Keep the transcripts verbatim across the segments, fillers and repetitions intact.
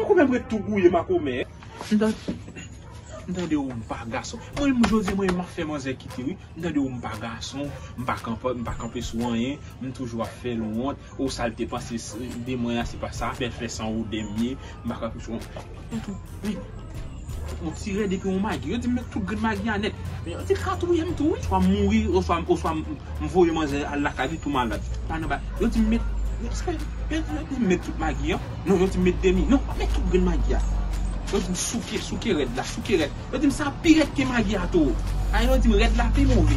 Makomè m ret tou gouye, makomè. M tan-, m tande w m pa gason. Mwen menm jodi, mwen menm m ap fè manzè kite wi. M tande w m pa gason, m pa kanpe, m pa kanpe sou anyen, m toujou ap fè l wont. Ou sa l te panse s-, de mwen an, se pa sa, bèl fè san ou dèm ye, m pa kanpe sou anyen. Yon ti rèd epi yon magi. Yo di m met tout grenn magi a nèt. Men yo di l ka touye m tou wi. Swa m mouri, oswa, oswa m, m voye manzè al lakay li tou malad. Pa nan ba. Yo di m met, yo di m met tout magi an. Non, yo di m met demi. Non, pa met tout grenn magi a. Yo di m souke, souke rèd la, souke rèd. Yo di m sa pi rèd ke magi a tou. A yo di m rèd la pi move.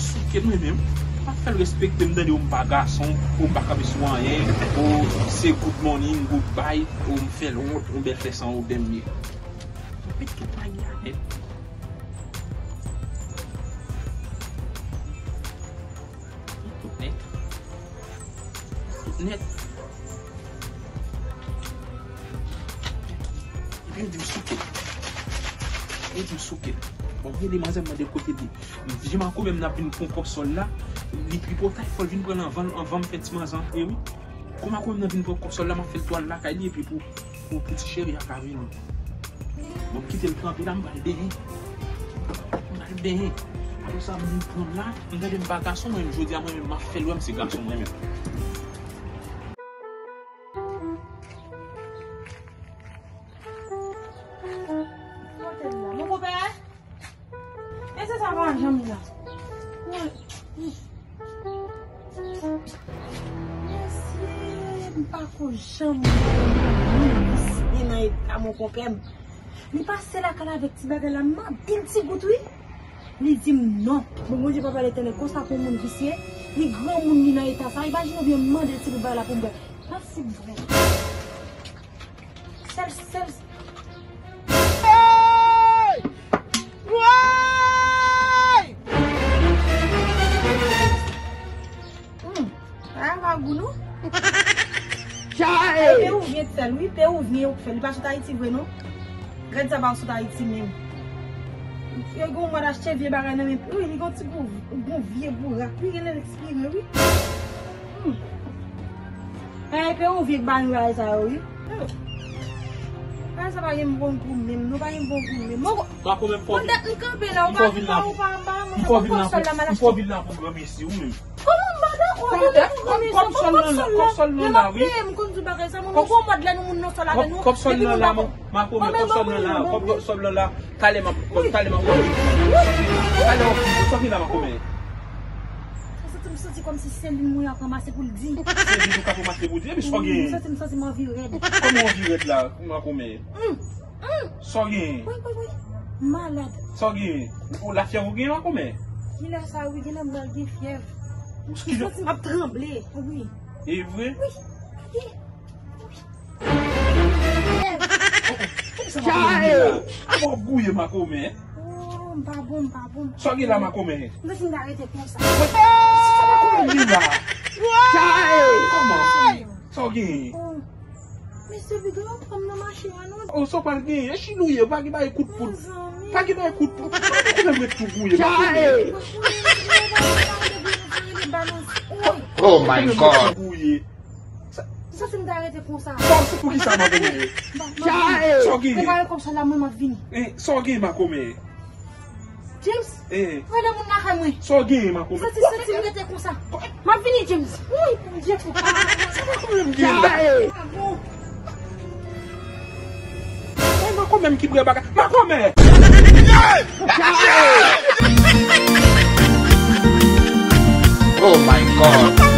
Souke mwen menm. M ap fè l respekte m tande w m pa gason, ou m pa kanpe sou anyen, ou se good morning, goodbye, ou m fè l wont, ou bèl fè san ou dèm ye. Met tout magi a nèt. Tout nèt. Tout nèt. Epi yo di m souke. Yo di m souke. Bon, m rele manzè m mande kote li. M di makomè m n ap vin pran kòb sòl la. Li tripotay, fò l vin pran l anvan, anvan m fè ti manzè antre wi. Kòm makomè m nan vin pran kòb sòl la, m ap fè l tou al lakay li epi pou, pou, pou ti cheri a ka vini. Bon, m kite l tranpe la, m pral benyen. M pral benyen. Apre sa, m vin pran l la, m tande m pa gason, mwen menm, jodi a, mwen menm, m ap fè l wè m se gason mwen menm. Kote l la? Mon konpè? E se sa pa janm la. Mesye, m pa ko janm wè yon moun visye nan eta mon konpè m. Li pase lakay la avèk ti bagay la, m ap di l ti gout wi. Li di m non. Bon, Bondye Papa Letènèl, konsa pou yon moun visye, li granmoun li nan eta sa. Imajine w byen m mande l ti gout bagay la pou m bwè. Pa sik vre. Sèl, sèl. Hey! Woy! Hmm. A, pa gou non. Chay! Ay, pe ou vyen sèl, wi, pe ou vyen ou fè. Li pa sot Ayiti vre non. Rèd sa pa sot Ayiti menm. Yo gon mòd achte vye bagay nan men, wi, li gon ti gou, gon vye bourak, wi, genlè l ekspire, wi. Hmm. Ay, pe ou vye k ba nou bagay sa yo, wi. Bagay sa pa gen bon gou menm, non, pa gen bon gou menm. Bon, makomè m fò vin. Pandan m kanpe la, ou pa vin la, ou pa anba, mwen fò vin la, m fò vin la pou granmesi ou menm. Kòman m pa dakò? Kòb sòl nan la, kòb sòl nan la, wi. Kòb sòl nan la, makomè, kòb sòl nan la, kòb sòl nan la. Talè m ap, talè m ap, talè m ap, sa ki la makomè? Sa santi m santi kòmsi se li mwen ap ranmase pou l di. Se li nou ka ranmase pou di, epi sa w genyen? Santi m santi m anvi rèd. Kòman w anvi rèd la, makomè? Sa w genyen? Wi, wi, wi. Malad. Sa w genyen? Ou lafyèv ou genyen, makomè? Genlè sa wi, genlè m pral gen fyèv. Ou santi m ap tranble, wi. E vre? Wi. Wi. Sa w ap gouye, makomè? Oh, m pa bon, m pa bon. Sa w gen la, makomè? M santi m ta rete konsa. Sa makomè gen la? Kòman? Sa w gen? Oh. Mesye, piga yon fanm nan mache a non. Oh, sa w pral genyen? Chili w ye, pa gen bagay kout poud. Mezanmi. Pa gen bagay kout poud. Makomè m ret tou gouye, makomè. Oh my God. Gouye. Sa, sa se m ta rete konsa. Sa, se pou ki sa, makomè? Sa w gen? Prepare kòb sòl la, mwen m ap vini. Eh, sa w gen, makomè? James, eh. Rele moun lakay mwen. Sa w gen, makomè? Santi, santi m rete konsa. M ap vini, James. Wi, Bondye, papa. Sa makomè m gen la? Ah bon. Ay, makomè m ki bwè bagay. Makomè! Oh my God.